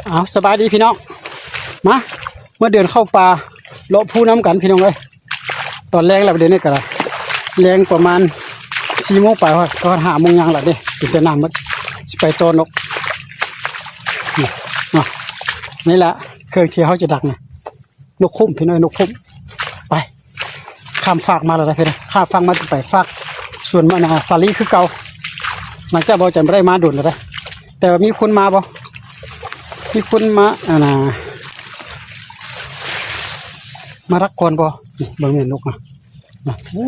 ເອົາ ສະບາຍດີພີ່ນ້ອງ ມາ ມາເດີນເຂົ້າປ່າເລາະພູນຳກັນພີ່ນ້ອງເອີຍ. ຕອນແລງແລ້ວ ດຽວນີ້ກໍແລງປະມານສີ່ໂມງປາຍ ຮອດ ຮອດຫ້າໂມງຫຍັງລະເດ້ ເປັນແຕ່ນ້ຳໝົດ ຊິໄປຕໍ່ນົກ ນີ້ເນາະ. ນີ້ລະເຄື່ອງທີ່ເຮົາຈະດັກນະ ນົກຂຸ້ມພີ່ນ້ອງ ນົກຂຸ້ມ. ໄປ ຂ້າມຟາກມາແລ້ວນະພີ່ນ້ອງ ຂ້າມຟາກມາ ຈະໄປຟາກສວນມັນນະ ສາລີຄືເກົ່າ. ຫຼັງຈາກເບົາຈັນບໍ່ໄດ້ມາດົນແລ້ວເດ້ ແຕ່ວ່າມີຄົນມາບໍ່ ມີຄົນມາ ອັນນ່າ ມາດັກກ່ອນບໍ່? ນີ້ເບິ່ງແມ່ນນົກນະ ນະ ໂອ້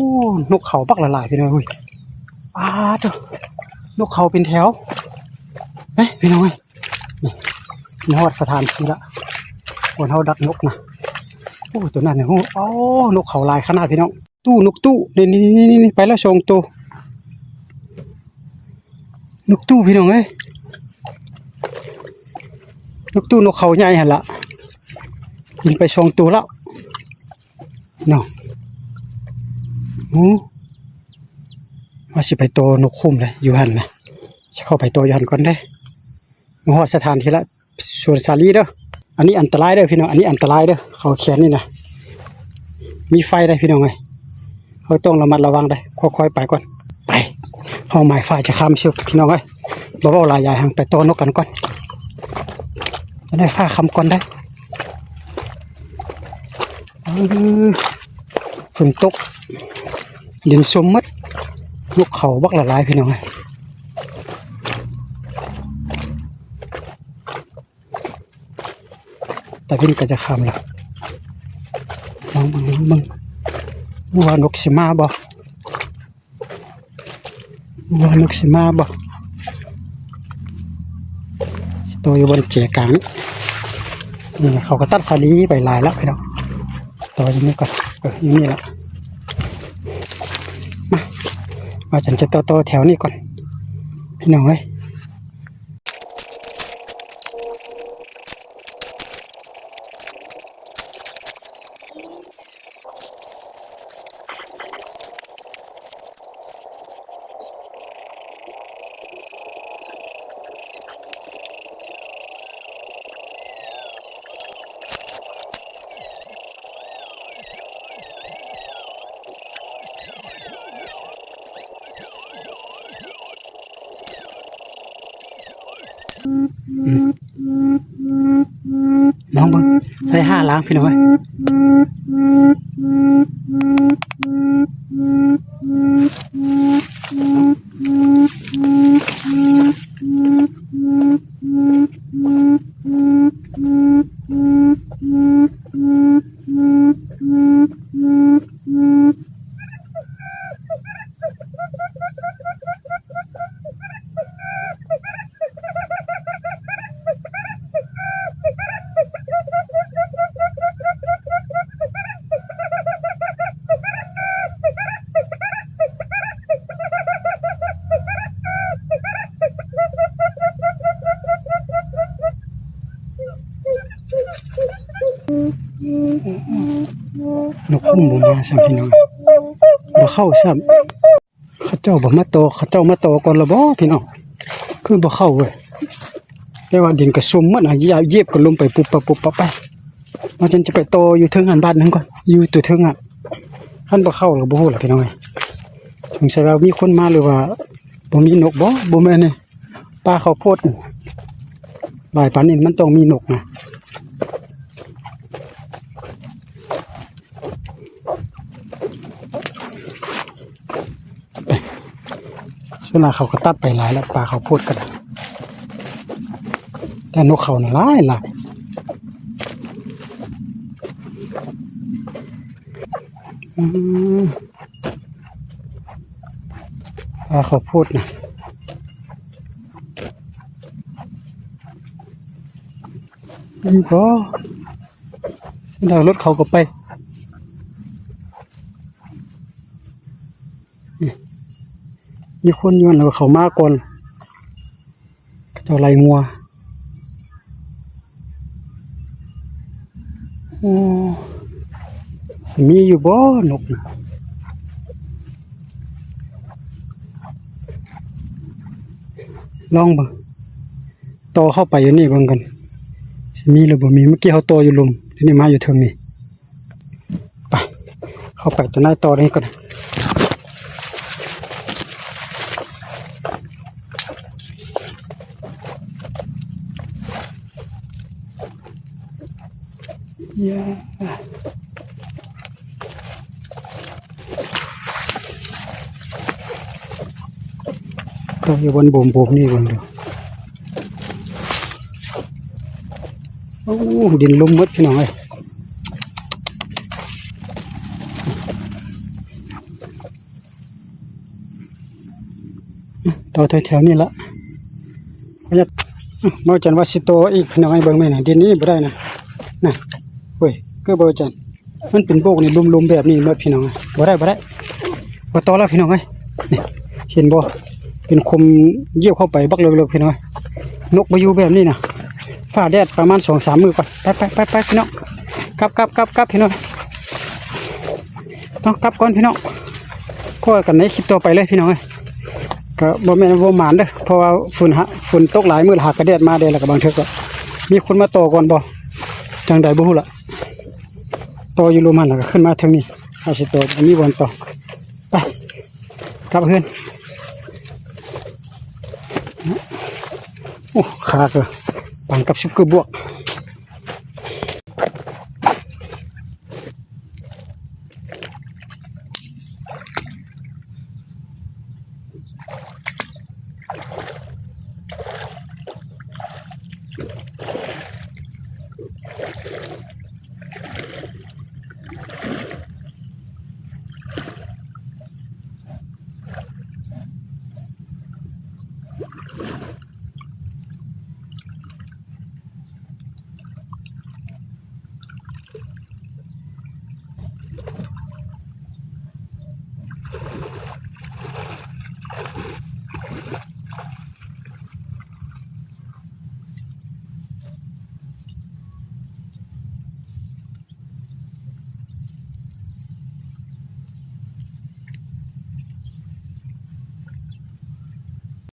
ນົກເຂົາບັກຫຼາຍໆ ພີ່ນ້ອງເອີຍ. ປາດໂທ້ ນົກເຂົາເປັນແຖວ ເອີຍ ພີ່ນ້ອງເອີຍ. ນີ້ ມາຮອດສະຖານທີ່ລະ ບ່ອນເຮົາດັກນົກນະ. ໂອ້ ໂຕນັ້ນນີ້ ໂອ້ ນົກເຂົາຫຼາຍຂະໜາດພີ່ນ້ອງ. ຕູ້ ນົກຕູ້ ນີ້ໆໆໆ ໄປແລ້ວສອງໂຕ ນົກຕູ້ພີ່ນ້ອງເອີຍ. ນົກຕູ້ ນົກເຂົາໃຫຍ່ຫັ້ນລະ ບິນໄປສອງໂຕແລ້ວເນາະ. ໂອ້ ວ່າຊິໄປຕໍ່ນົກຂຸ້ມເດ້ ຢູ່ຫັ້ນນະ ຊິເຂົ້າໄປຕໍ່ຢູ່ຫັ້ນກ່ອນເດ້. ມາຮອດສະຖານທີ່ລະ ສວນສາລີເດີ. ອັນນີ້ອັນຕະລາຍເດີພີ່ນ້ອງ ອັນນີ້ອັນຕະລາຍເດີ ເຂົາແຂນນີ້ນະ ມີໄຟເດ້ພີ່ນ້ອງເອີຍ. ເຮົາຕ້ອງລະມັດລະວັງເດ້ ຄ່ອຍໆໄປກ່ອນ. ໄປ ເປົ້າໝາຍຟ້າຈະຄ່ຳຊິພີ່ນ້ອງເອີຍ. ບໍ່ເວົ້າຫຼາຍຢາຍຫາງ ໄປຕໍ່ນົກກັນກ່ອນ ຈະໄດ້ຟ້າຄ່ຳກ່ອນໄດ້. ເອີ ຝົນຕົກ ດິນຊຸ່ມໝົດ ນົກເຂົາບັກຫຼາຍໆ ພີ່ນ້ອງເອີຍ. ຕາເວັນກໍຈະຄ່ຳລະ ລອງເບິ່ງ ລອງເບິ່ງ ວ່ານົກຊິມາບໍ່ ວ່ານົກຊິມາບໍ່. ໂຕຢູ່ບ່ອນເຈກາງນີ້ ນີ້ເຂົາກໍຕັດສາລີໄປຫຼາຍແລ້ວພີ່ນ້ອງ. ຕໍ່ຢູ່ນີ້ກ່ອນ ເອີ ຢູ່ນີ້ລະ ມາ ວ່າຈັ່ງຈະຕໍ່ໆແຖວນີ້ກ່ອນ ພີ່ນ້ອງເອີຍ. ອືມ ລອງເບິ່ງ ໃສ່ຫ້າລ້າງພີ່ນ້ອງເອີຍ. ນົກຂຸ້ມບໍ່ມາຊ້ຳພີ່ນ້ອງ ບໍ່ເຂົ້າຊ້ຳ. ເຂົາເຈົ້າບໍ່ມາຕໍ່ ເຂົາເຈົ້າມາຕໍ່ກ່ອນລະບໍພີ່ນ້ອງ ຄືບໍ່ເຂົ້າເວີຍ. ແຕ່ວ່າດິນກະຊຸ່ມໝົດ ຢາບ ຢຽບກະລົມໄປປຸບປັບປຸບປັບໄປ. ວ່າຈັ່ງຈະໄປຕໍ່ຢູ່ເທິງຫັ້ນບາດໜຶ່ງກ່ອນ ຢູ່ຕົວເທິງຫັ້ນ ຄັນບໍ່ເຂົ້າລະບໍ່ຮູ້ລະພີ່ນ້ອງເອີຍ. ສົງໄສວ່າມີຄົນມາ ຫຼືວ່າບໍ່ມີນົກບໍ? ບໍ່ແມ່ນເດ້ ປ່າເຂົ້າໂພດ ຫຼາຍປານນີ້ມັນຕ້ອງມີນົກນະ. ສ່ວນຫຼາຍເຂົາກໍຕັດໄປຫຼາຍແລ້ວ ປ່າເຂົ້າໂພດກໍໄດ້ ແຕ່ນົກເຂົານະຫຼາຍໆ. ອືມ ວ່າເຂົາໂພດນະ ມີບໍ່? ດາວລົດເຂົາກໍໄປ ມີຄົນຢູ່ຫັ້ນ ເຂົາມາກ່ອນ. ເຂົາເຈົ້າໄລ່ງົວ. ໂອ້ ຊິມີຢູ່ບໍ່ນົກນະ? ລອງເບິ່ງ ຕໍ່ເຂົ້າໄປຢູ່ນີ້ເບິ່ງກ່ອນ. ມີຫຼືບໍ່ມີ? ເມື່ອກີ້ເຮົາຕໍ່ຢູ່ລຸ່ມ ດຽວນີ້ມາຢູ່ເທິງນີ້. ໄປ ເຂົ້າໄປຕົວໃນຕໍ່ນີ້ກ່ອນ. ກໍຢູ່ບົນໂບມໆນີ້ເບິ່ງດູ. ໂອ້ ດິນລຸ່ມໝົດພີ່ນ້ອງເອີຍ. ຕໍ່ແຖວໆນີ້ລະ. ບ່າວຈັນວ່າຊິຕໍ່ອີກພີ່ນ້ອງເອີຍ. ເບິ່ງແມ່ນ ດິນນີ້ບໍ່ໄດ້ນະ ນະ. ໂອ້ຍ ຄືບ່າວຈັນ ມັນເປັນໂບກນີ້ ລຸ່ມໆແບບນີ້ໝົດພີ່ນ້ອງເອີຍ. ບໍ່ໄດ້ ບໍ່ໄດ້ ບໍ່ຕໍ່ແລ້ວພີ່ນ້ອງເອີຍ. ນີ້ ເຫັນບໍ່ ເປັນຄົມຢຽບເຂົ້າໄປບັກເລິກໆພີ່ນ້ອງເອີຍ. ນົກບໍ່ຢູ່ແບບນີ້ນະ. ຟ້າແດດປະມານສອງສາມມື້ກ່ອນ. ໄປໆໆໆ ພີ່ນ້ອງ ກັບໆໆໆ ພີ່ນ້ອງ. ເນາະ ກັບກ່ອນພີ່ນ້ອງ ພໍ້ກັນໃນຄລິບຕໍ່ໄປເລີຍພີ່ນ້ອງເອີຍ. ກໍບໍ່ແມ່ນວ່າບໍ່ໝານເດີ ເພາະວ່າຝົນຫະ ຝົນຕົກຫຼາຍມື້ລະ ຫາກະແດດມາແດ່ ແລ້ວກໍບາງເທື່ອກໍມີຄົນມາຕໍ່ກ່ອນບໍ່ ຈັ່ງໃດບໍ່ຮູ້ລະ. ຕໍ່ຢູ່ລຸ່ມຫັ້ນ ແລ້ວກໍຂຶ້ນມາເທິງນີ້ ຫາຊິຕໍ່ ບໍ່ມີບ່ອນຕໍ່. ໄປ ກັບເຮືອນ. ໂອ້ ຂາກໍປານກັບຊຸບຄືບວກ.